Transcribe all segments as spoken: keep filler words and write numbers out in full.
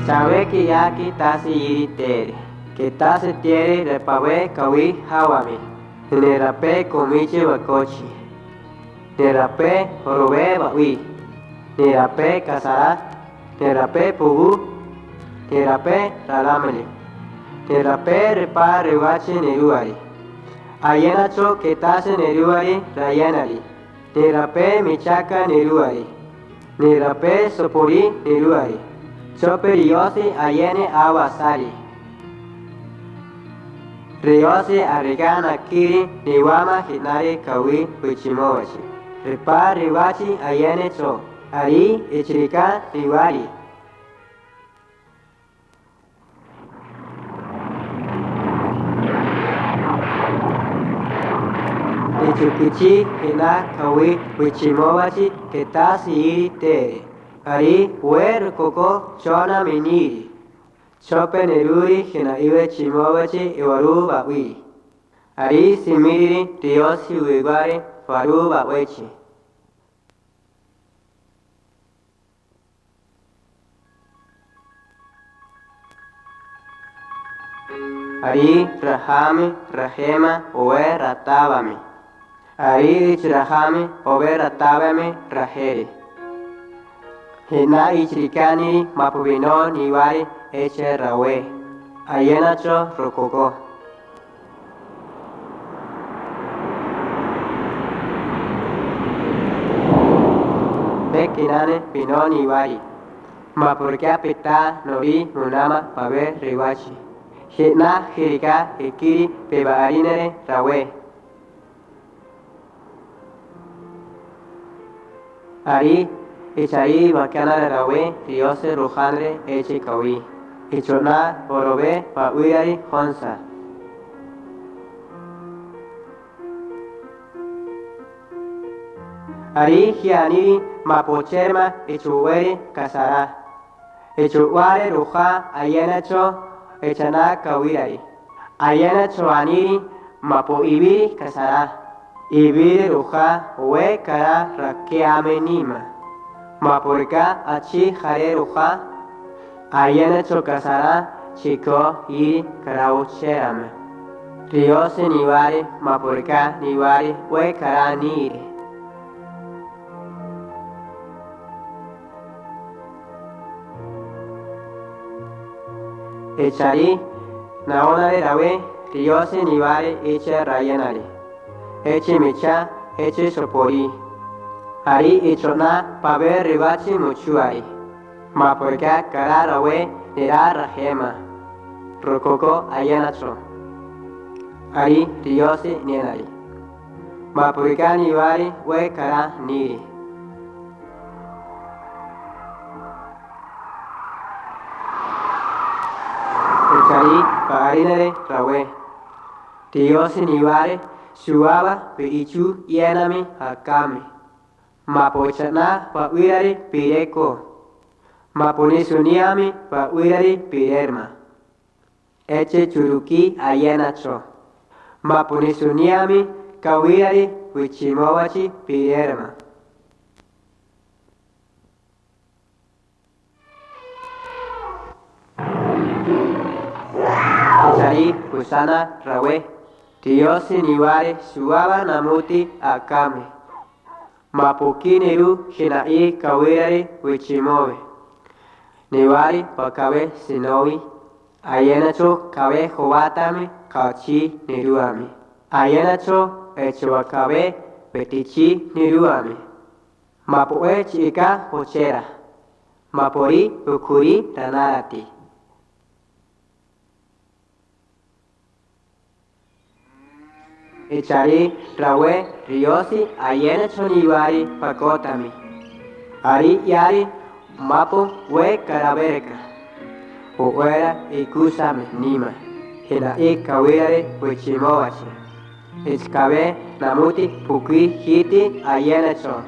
Tawé kiyáki tasi yiri téere, ke tasi tieri repawé kawí háwami, ne rapé komíchi wakóchi, ne rapé orowé ba'wí, ne rapé kasará, ne rapé puwú, ne rapé ralámuli, ne rapé repá rewáchi nerúwari. Ayénacho ke tasi nerúwari rayénari, ne rapé micháka nerúwari, ne rapé soporí nerúwari, chópe riyósi ayéne awasári. Riyósi ariká nakíri niwáma hinári kawí wichimówachi, repá rewáchi ayénecho, arí ichiriká niwári. Ichukichí hiná kawí wichimówachi ke tasi yiri téere, arí we rokóko chónami níri, chópe nerúri hinaí wichimówachi iwarú ba'wí, arí simíriri riyósi wiwári farú ba'wéchi. Arí rahámi rahéma owé ratáwami, arí ichirahámi owé ratáwami rahéri. Hiná ichirikániri mapu binó niwári éche rawé, ayénacho rokóko. Pe kináne binó niwári, mapu riká petá norí munáma pawé rewáchi, hiná hiriká ekíri pe ba'arínere rawé. Arí icharí bakiána rawé riyósi rujánere éche kawí, ichóna orowé ba'wírari honsa. Arí hianíri mapu ochérema ichuwéri kasará, ichuwáre rujá ayénacho ichaná kawírari, ayénacho aníri mapu iwíri kasará, iwíri rujá we kará rakéame níma, mapu riká achí jaré rujá, ayénacho kasará chikó yiri kará ochérama. Riyósi niwári mapu riká niwári we kará níri. Echarí naónare rawé riyósi niwári ichá rayénari, échi michá, échi soporí. Arí ichóna pawé rewáchi muchúari, mapu riká kará rawé nerá rahéma, rokóko ayénacho. Arí riyósi niénari, mapu riká niwári we kará níri. Echarí ba'arínere rawé riyósi niwári suwáwa pi'ichú yénami akáme, mapu ichaná ba'wírari piréko, mapu nisuniámi ba'wírari pirérma, éche churukí ayénacho, mapu nisuniámi kawírari wichimówachi pirérma. Echarí kusána rawé riyósi niwári suwáwa namúti akáme, mapu kíni ru hinaí kawírari wichimówe. Niwári pakawé sinówi, ayénacho kawé howátame kachí nirúwame, ayénacho echiwa kawé wetichí nirúwame, mapu échi iká ochéra, mapu rí ukhurí ranárati. Echarí rawé riyósi ayénacho niwári pakótami, arí yári mapu we karabéreka, o'wéra ikúsame níma, hinaí kawírare wichimówachi, echikawé namúti pukwí hiti ayénacho.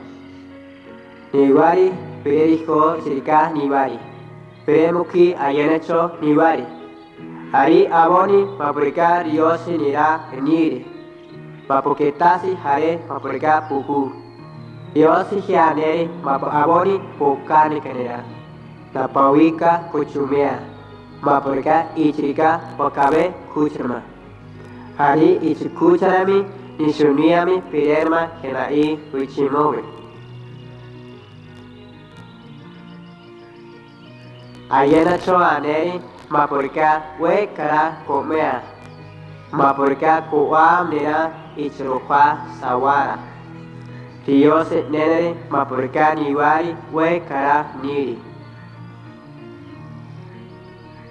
Niwári piréri ho chiriká niwári, piré mukí ayénacho niwári. Arí abóni mapu riká riyósi nirá níri, mapu ketasi haré mapu riká pukú. Riyósi hianéri mapu abóni pukánika nirá. Napawíka kuchuméa, mapurika ichirika wakabé kúchirama. Arí ichikúcharami nisuniami pirérama kenaí wichimówi. Ayénacho anéri mapurika we kará ko'méa, mapurika ko'wáamnira ichirujá sawála. Riyósi nénere mapurika niwári we kará níli.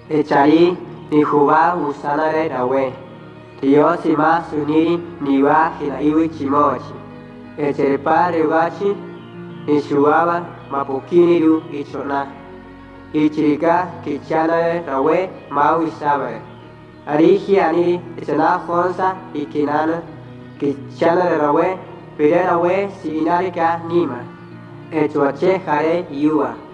Echalí nijubá usánare rawé. Riyósi ma suníri niwá hinaí wichimóochi. Echerepá rewáchi nisuwába mapukíniru ichóna. Ichirika kichánare rawé ma wisábare. Aríji aníri echaná honsa ikinána kichánare rawé, piré rawé si ináriká níma. Echuaché jaré yúa.